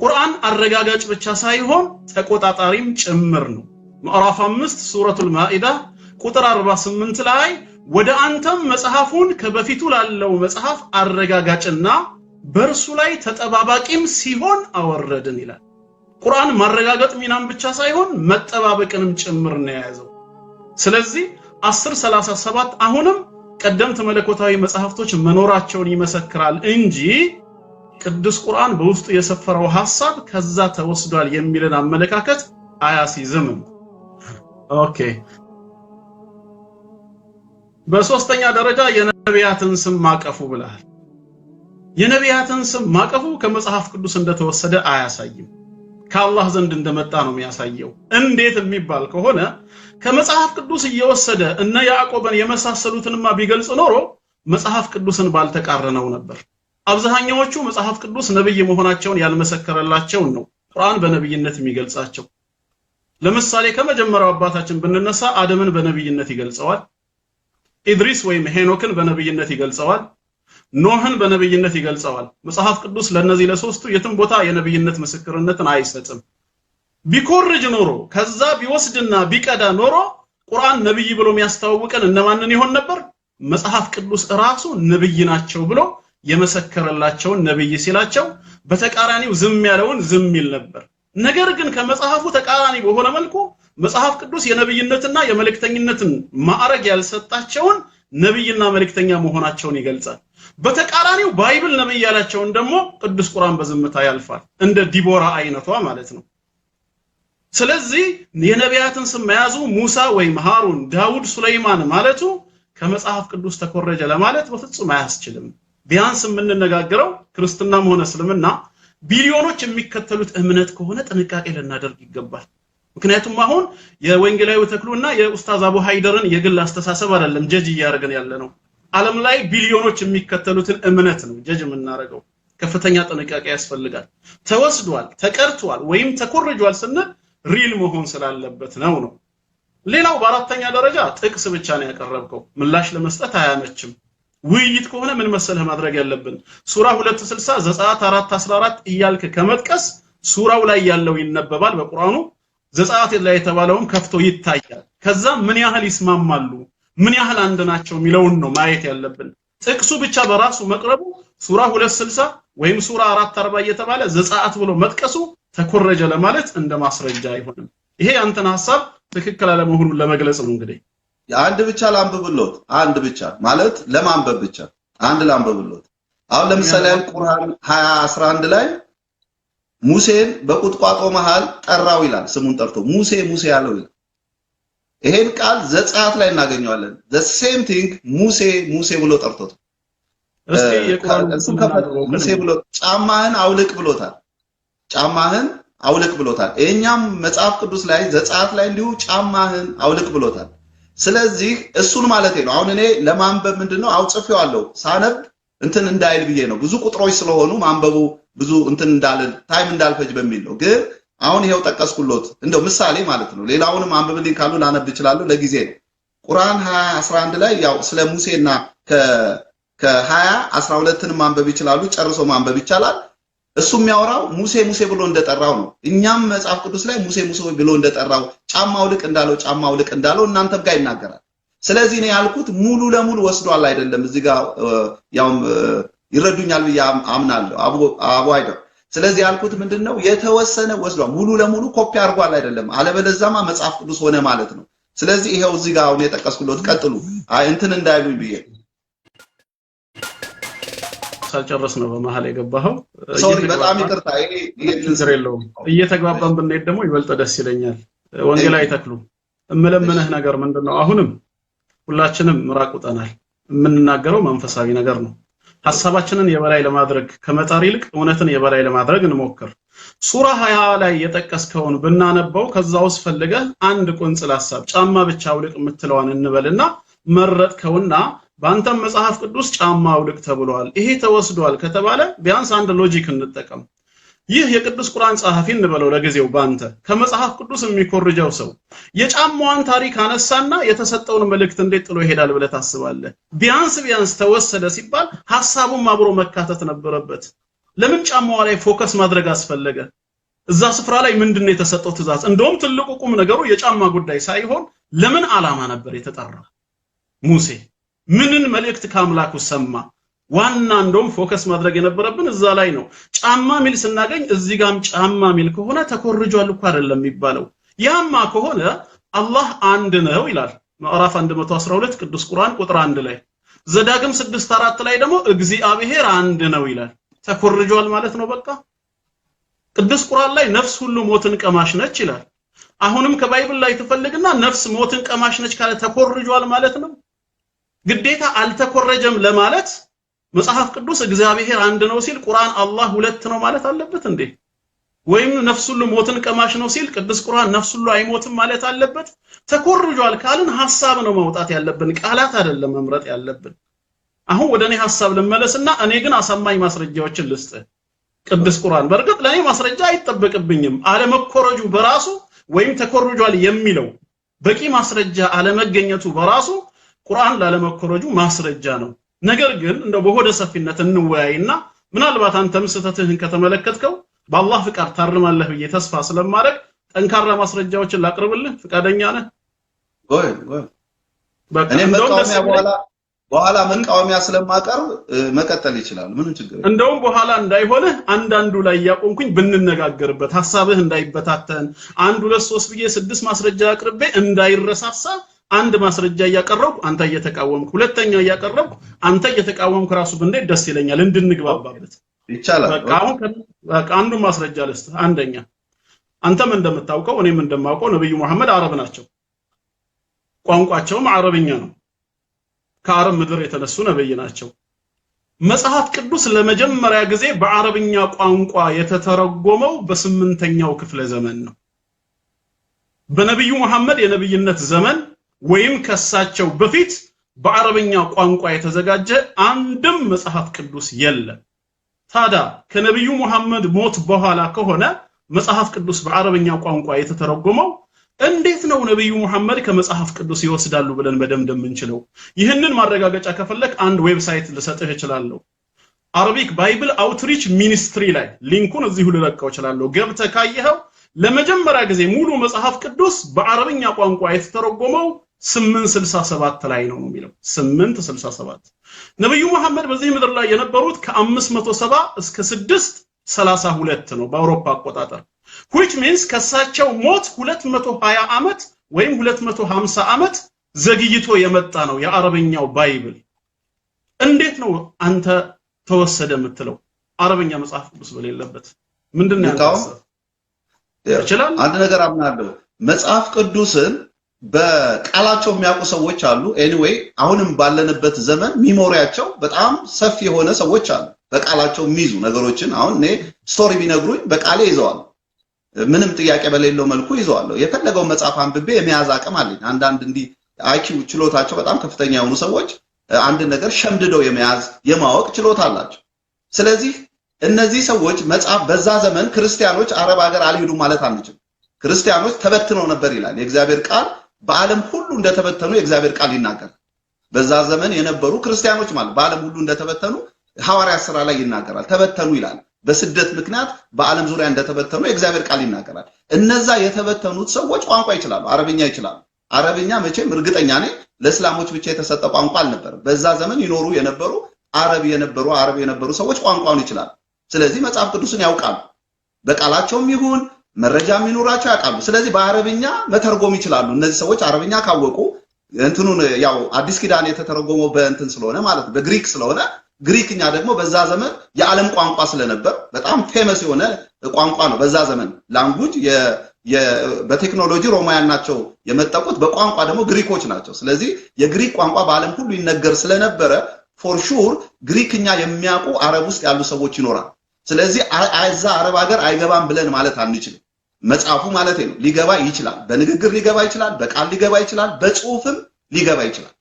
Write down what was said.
ቁርአን አረጋጋጭ ብቻ ሳይሆን ተቆጣጣሪም ጭምር ነው። ምዕራፍ 5 ሱረቱል ማኢዳ ቁጥር 48 ላይ ወደ አንተም መጽሐፉን ከበፊቱ ላለው መጽሐፍ አረጋጋጭና በእርሱ ላይ ተጠባባቂም ሲሆን አወረድን ይላል። ቁርአን ማረጋገጥ ሚናም ብቻ ሳይሆን መጠባበቅንም ጭምር ነው የያዘው። ስለዚህ 1037 አሁንም ቀደምት መለኮታዊ መጽሐፍቶች መኖራቸውን ይመሰክራል እንጂ ቅዱስ ቁርአን በውስጡ የሰፈረው ሐሳብ ከዛ ተወስዷል የሚልን አመለካከት አያስይዝም። Okay፣ በሶስተኛ ደረጃ የነቢያትን ስም ማቀፉ ብለሃል። የነቢያትን ስም ማቀፉ ከመጽሐፍ ቅዱስ እንደተወሰደ አያሳይም። ከአላህ ዘንድ እንደመጣ ነው የሚያሳየው። እንዴት የሚባል ከሆነ ከመጽሐፍ ቅዱስ እየወሰደ እነ ያዕቆብን የመሳሰሉትንማ ቢገልጽ ኖሮ መጽሐፍ ቅዱስን ባልተቃረነው ነበር። አብዛኛዎቹ መጽሐፍ ቅዱስ ነብይ መሆናቸውን ያልመሰከረላቸውን ነው ቁርአን በነብይነት የሚገልጻቸው። ለምሳሌ ከመጀመሪያው አባታችን ብንነሳ አደምን በነብይነት ይገልጸዋል። ኢድሪስ ወይም ሄኖክን በነብይነት ይገልጸዋል። ኖህን በነብይነት ይገልጸዋል። መጽሐፍ ቅዱስ ለነዚህ ለሶስቱ የትም ቦታ የነብይነት ምስክርነትን አይሰጥም። ቢኮርጅ ኖሮ፣ ከዛ ቢወስድና ቢቀዳ ኖሮ ቁርአን ነብይ ብሎ የሚያስተዋውቀን እነማንን ይሆን ነበር? መጽሐፍ ቅዱስ ራሱ ነብይ ናቸው ብሎ የመሰከረላቸውን ነብይ ሲላቸው በተቃራኒው ዝም ያለውን ዝም ይል ነበር። ነገር ግን ከመጽሐፉ ተቃራኒ በሆነ መልኩ መጽሐፍ ቅዱስ የነብይነትና የመልእክተኝነትን ማዕረግ ያልሰጣቸውን ነብይና መልእክተኛ መሆናቸውን ይገልጻል። በተቃራኒው Bible ነብይ ያላቸውን ደግሞ ቅዱስ ቁርአን በዝምታ ያልፋል። እንደ ዲቦራ አይነቷ ማለት ነው። ስለዚህ የነቢያትን ስም መያዙ ሙሳ ወይም ሃሩን፣ ዳውድ፣ ሱለይማን ማለቱ ከመጽሐፍ ቅዱስ ተኮረጀ ለማለት በፍጹም አያስችልም። ቢያንስ የምንነጋገረው ክርስትናም ሆነ እስልምና ቢሊዮኖች የሚከተሉት እምነት ከሆነ ጥንቃቄ ልናደርግ ይገባል። ምክንያቱም አሁን የወንጌላዊ ተክሉና የኡስታዝ አቡ ሃይደርን የግል አስተሳሰብ አይደለም ጀጅ እያደረግን ያለ ነው። ዓለም ላይ ቢሊዮኖች የሚከተሉትን እምነት ነው ጀጅ የምናደርገው። ከፍተኛ ጥንቃቄ ያስፈልጋል። ተወስዷል፣ ተቀርቷል ወይም ተኮርጇል ስንል real መሆን ስላለበት ነው። ሌላው በአራተኛ ደረጃ ጥቅስ ብቻ ነው ያቀረብከው፣ ምላሽ ለመስጠት አያመችም። ውይይት ከሆነ ምን መሰለህ ማድረግ ያለብን፣ ሱራ 260፣ ዘጸአት 4:14 እያልክ ከመጥቀስ ሱራው ላይ ያለው ይነበባል፣ በቁርአኑ ዘጸአት ላይ የተባለውም ከፍቶ ይታያል። ከዛ ምን ያህል ይስማማሉ፣ ምን ያህል አንድ ናቸው የሚለውን ነው ማየት ያለብን። ጥቅሱ ብቻ በራሱ መቅረቡ ሱራ 260 ወይም ሱራ 440 እየተባለ ዘጸአት ብሎ መጥቀሱ ተኮረጀ ለማለት እንደ ማስረጃ አይሆንም። ይሄ ያንተን ሐሳብ ትክክል አለመሆኑን ለመግለጽ ነው። እንግዲህ አንድ ብቻ ላንብብሎት፣ አንድ ብቻ ማለት ለማንበብ ብቻ አንድ ላንብብሎት። አሁን ለምሳሌ ቁርአን 20:11 ላይ ሙሴን በቁጥቋጦ መሃል ጠራው ይላል። ስሙን ጠርቶ ሙሴ ሙሴ ያለው ይላል። ይሄን ቃል ዘጸአት ላይ እናገኘዋለን። The same thing ሙሴ ሙሴ ብሎ ጠርቶት እስኪ የቁርአን ሙሴ ብሎ ጫማህን አውልቅ ብሎታል። ጫማህን አውልቅ ብሎታል። ይሄኛም መጽሐፍ ቅዱስ ላይ ዘጸአት ላይ እንዲሁ ጫማህን አውልቅ ብሎታል። ስለዚህ እሱን ማለት ነው። አሁን እኔ ለማንበብ ምንድነው አውጽፌዋለሁ፣ ሳነብ እንትን እንዳይል ብዬ ነው። ብዙ ቁጥሮች ስለሆኑ ማንበቡ ብዙ እንትን እንዳልል፣ time እንዳልፈጅ በሚል ነው። ግን አሁን ይሄው ጠቀስኩሎት እንደው ምሳሌ ማለት ነው። ሌላውንም አንብብልኝ ካሉ ላነብ እችላለሁ። ለጊዜ ነው። ቁርአን 20:11 ላይ ያው ስለ ሙሴና ከ20:12ን ማንበብ ይችላሉ። ጨርሶ ማንበብ ይቻላል። እሱ የሚያወራው ሙሴ ሙሴ ብሎ እንደጠራው ነው። እኛም መጽሐፍ ቅዱስ ላይ ሙሴ ሙሴ ብሎ እንደጠራው፣ ጫማ አውልቅ እንዳለው፣ ጫማ አውልቅ እንዳለው እናንተም ጋር ይናገራል። ስለዚህ እኔ ያልኩት ሙሉ ለሙሉ ወስዷል አይደለም። እዚህ ጋር ያውም ይረዱኛል ብዬ አምናለሁ አቡ አይደል። ስለዚህ ያልኩት ምንድነው፣ የተወሰነ ወስዷል፣ ሙሉ ለሙሉ ኮፒ አድርጓል አይደለም። አለበለዚያማ መጽሐፍ ቅዱስ ሆነ ማለት ነው። ስለዚህ ይሄው እዚህ ጋር አሁን የጠቀስኩሎት፣ ቀጥሉ። አይ እንትን እንዳይሉኝ ብዬ ሳልጨርስ ነው በመሀል የገባኸው። Sorry፣ በጣም ይቅርታ። ይሄ ችግር የለውም። እየተግባባን ብንሄድ ደግሞ ይበልጥ ደስ ይለኛል። ወንጌላዊ ተክሉ፣ እምለምንህ ነገር ምንድነው? አሁንም ሁላችንም ምራቅ ውጠናል። የምንናገረው መንፈሳዊ ነገር ነው። ሐሳባችንን የበላይ ለማድረግ ከመጣር ይልቅ እውነትን የበላይ ለማድረግ እንሞክር። ሱራ 20 ላይ የጠቀስከውን ብናነበው ከዛ ውስጥ ፈልገህ አንድ ቁንጽል ሐሳብ ጫማ ብቻ አውልቅ የምትለዋን እንበልና መረጥከውና በአንተም መጽሐፍ ቅዱስ ጫማ አውልቅ ተብሏል፣ ይሄ ተወስዷል ከተባለ ቢያንስ አንድ logic እንጠቀም። ይህ የቅዱስ ቁርአን ጸሐፊ እንበለው ለጊዜው፣ ባንተ ከመጽሐፍ ቅዱስ የሚኮርጀው ሰው የጫማዋን ታሪክ አነሳና የተሰጠውን መልእክት እንዴት ጥሎ ይሄዳል ብለህ ታስባለህ? ቢያንስ ቢያንስ ተወሰደ ሲባል ሐሳቡም አብሮ መካተት ነበረበት። ለምን ጫማዋ ላይ focus ማድረግ አስፈለገ? እዛ ስፍራ ላይ ምንድነው የተሰጠው ትእዛዝ? እንደውም ትልቁ ቁም ነገሩ የጫማ ጉዳይ ሳይሆን ለምን ዓላማ ነበር የተጠራ? ሙሴ ምንን መልእክት ከአምላኩ ሰማ? ዋና እንደውም focus ማድረግ የነበረብን እዛ ላይ ነው። ጫማ ሚል ስናገኝ እዚህ ጋም ጫማ ሚል ከሆነ ተኮርጇል እኮ አይደለም የሚባለው። ያማ ከሆነ አላህ አንድ ነው ይላል ምዕራፍ 112 ቅዱስ ቁርአን ቁጥር 1 ላይ፣ ዘዳግም 6:4 ላይ ደግሞ እግዚአብሔር አንድ ነው ይላል። ተኮርጇል ማለት ነው በቃ። ቅዱስ ቁርአን ላይ ነፍስ ሁሉ ሞትን ቀማሽ ነች ይላል። አሁንም ከ Bible ላይ ትፈልግና ነፍስ ሞትን ቀማሽ ነች ካለ ተኮርጇል ማለት ነው። ግዴታ አልተኮረጀም ለማለት መጽሐፍ ቅዱስ እግዚአብሔር አንድ ነው ሲል ቁርአን አላህ ሁለት ነው ማለት አለበት እንዴ? ወይም ነፍስ ሁሉ ሞትን ቀማሽ ነው ሲል ቅዱስ ቁርአን ነፍስ ሁሉ አይሞትም ማለት አለበት? ተኮርጇል ካልን ሐሳብ ነው ማውጣት ያለብን፣ ቃላት አይደለም መምረጥ ያለብን። አሁን ወደ እኔ ሐሳብ ልመለስና እኔ ግን አሳማኝ ማስረጃዎችን ልስጥ። ቅዱስ ቁርአን በእርግጥ ለኔ ማስረጃ አይጠበቅብኝም። አለመኮረጁ በራሱ ወይም ተኮርጇል የሚለው በቂ ማስረጃ አለመገኘቱ በራሱ ቁርአን ላለመኮረጁ ማስረጃ ነው። ነገር ግን እንደው በሆደ ሰፊነት እንወያይና ምናልባት አንተም ስህተትህን ከተመለከትከው በአላህ ፍቃድ ታርማለህ ብዬ ተስፋ ስለማደርግ ጠንካራ ማስረጃዎችን ላቅርብልህ። ፍቃደኛ ነህ? ጎይ ጎይ። እኔ መቃወሚያ በኋላ መቃወሚያ ስለማቀርብ መቀጠል ይችላል። ምንም ችግር የለም። እንደውም በኋላ እንዳይሆንህ አንዳንዱ ላይ ያቆምኩኝ ብንነጋገርበት ሐሳብህ እንዳይበታተን 1 2 3 ብዬ 6 ማስረጃ አቅርቤ እንዳይረሳሳ አንድ ማስረጃ እያቀረብኩ አንተ እየተቃወምክ፣ ሁለተኛ እያቀረብኩ አንተ እየተቃወምክ ራሱ ብንዴት ደስ ይለኛል እንድንግባባበት። ይቻላል። በቃ አሁን በቃ አንዱ ማስረጃ ልስጥህ። አንደኛ አንተም እንደምታውቀው እኔም እንደማውቀው ነብዩ መሐመድ አረብ ናቸው። ቋንቋቸውም አረብኛ ነው። ከአረብ ምድር የተነሱ ነብይ ናቸው። መጽሐፍ ቅዱስ ለመጀመሪያ ጊዜ በአረብኛ ቋንቋ የተተረጎመው በ8ኛው ክፍለ ዘመን ነው። በነብዩ መሐመድ የነብይነት ዘመን ወይም ከሳቸው በፊት በአረብኛ ቋንቋ የተዘጋጀ አንድም መጽሐፍ ቅዱስ የለም። ታዲያ ከነብዩ መሐመድ ሞት በኋላ ከሆነ መጽሐፍ ቅዱስ በአረብኛ ቋንቋ የተተረጎመው እንዴት ነው ነብዩ መሐመድ ከመጽሐፍ ቅዱስ ይወስዳሉ ብለን መደምደም እንችለው? ይህንን ማረጋገጫ ከፈለክ አንድ website ልሰጥህ እችላለሁ። Arabic Bible Outreach Ministry ላይ link ኡን እዚሁ ልለቀው እችላለሁ። ገብተህ ካየኸው ለመጀመሪያ ጊዜ ሙሉ መጽሐፍ ቅዱስ በአረብኛ ቋንቋ የተተረጎመው 867 ላይ ነው የሚለው። 867 ነብዩ መሐመድ በዚህ ምድር ላይ የነበሩት ከ570 እስከ 632 ነው በአውሮፓ አቆጣጠር። which means ከሳቸው ሞት 220 ዓመት ወይም 250 ዓመት ዘግይቶ የመጣ ነው የአረብኛው Bible። እንዴት ነው አንተ ተወሰደ የምትለው አረብኛ መጽሐፍ ቅዱስ በሌለበት? ምንድነው ያንተ? ይችላል። አንድ ነገር አምናለሁ። መጽሐፍ ቅዱስን በቃላቸው የሚያውቁ ሰዎች አሉ። anyway አሁንም ባለንበት ዘመን memory ያቸው በጣም ሰፊ የሆነ ሰዎች አሉ። በቃላቸው የሚይዙ ነገሮችን አሁን እኔ story ቢነግሩኝ በቃሌ ይዘዋል። ምንም ጥያቄ በሌለው መልኩ ይዘዋለሁ። የፈለገው መጽሐፍ አንብቤ የመያዝ አቅም አለኝ። አንዳንድ እንዲህ IQ ችሎታቸው በጣም ከፍተኛ የሆኑ ሰዎች አንድ ነገር ሸምድደው የመያዝ የማወቅ ችሎታ አላቸው። ስለዚህ እነዚህ ሰዎች መጽሐፍ በዛ ዘመን ክርስቲያኖች አረብ ሀገር አልሄዱም ማለት አንችልም። ክርስቲያኖች ተበትነው ነበር ይላል የእግዚአብሔር ቃል። በዓለም ሁሉ እንደተበተኑ የእግዚአብሔር ቃል ይናገራል። በዛ ዘመን የነበሩ ክርስቲያኖች ማለት በዓለም ሁሉ እንደተበተኑ ሐዋርያት ሥራ ላይ ይናገራል። ተበተኑ ይላል። በስደት ምክንያት በዓለም ዙሪያ እንደተበተኑ የእግዚአብሔር ቃል ይናገራል። እነዛ የተበተኑት ሰዎች ቋንቋ ይችላሉ፣ አረብኛ ይችላሉ። አረብኛ መቼም እርግጠኛ ነኝ ለእስላሞች ብቻ የተሰጠ ቋንቋ አልነበረም። በዛ ዘመን ይኖሩ የነበሩ አረብ የነበሩ ሰዎች ቋንቋውን ይችላሉ። ስለዚህ መጽሐፍ ቅዱስን ያውቃሉ። በቃላቸውም ይሁን መረጃም ይኖራቸው ያውቃሉ። ስለዚህ በአረብኛ መተርጎም ይችላሉ። እነዚህ ሰዎች አረብኛ ካወቁ እንትኑን ያው አዲስ ኪዳን የተተረጎመው በእንትን ስለሆነ ማለት ነው፣ በግሪክ ስለሆነ ግሪክኛ ደግሞ በዛ ዘመን የዓለም ቋንቋ ስለነበር በጣም famous የሆነ ቋንቋ ነው። በዛ ዘመን language በቴክኖሎጂ ሮማውያን ናቸው የመጠቁት፣ በቋንቋ ደግሞ ግሪኮች ናቸው። ስለዚህ የግሪክ ቋንቋ በዓለም ሁሉ ይነገር ስለነበረ for sure ግሪክኛ የሚያውቁ አረብ ውስጥ ያሉ ሰዎች ይኖራል። ስለዚህ እዛ አረብ ሀገር አይገባም ብለን ማለት አንችልም። መጽሐፉ ማለት ነው ሊገባ ይችላል። በንግግር ሊገባ ይችላል፣ በቃል ሊገባ ይችላል፣ በጽሁፍም ሊገባ ይችላል።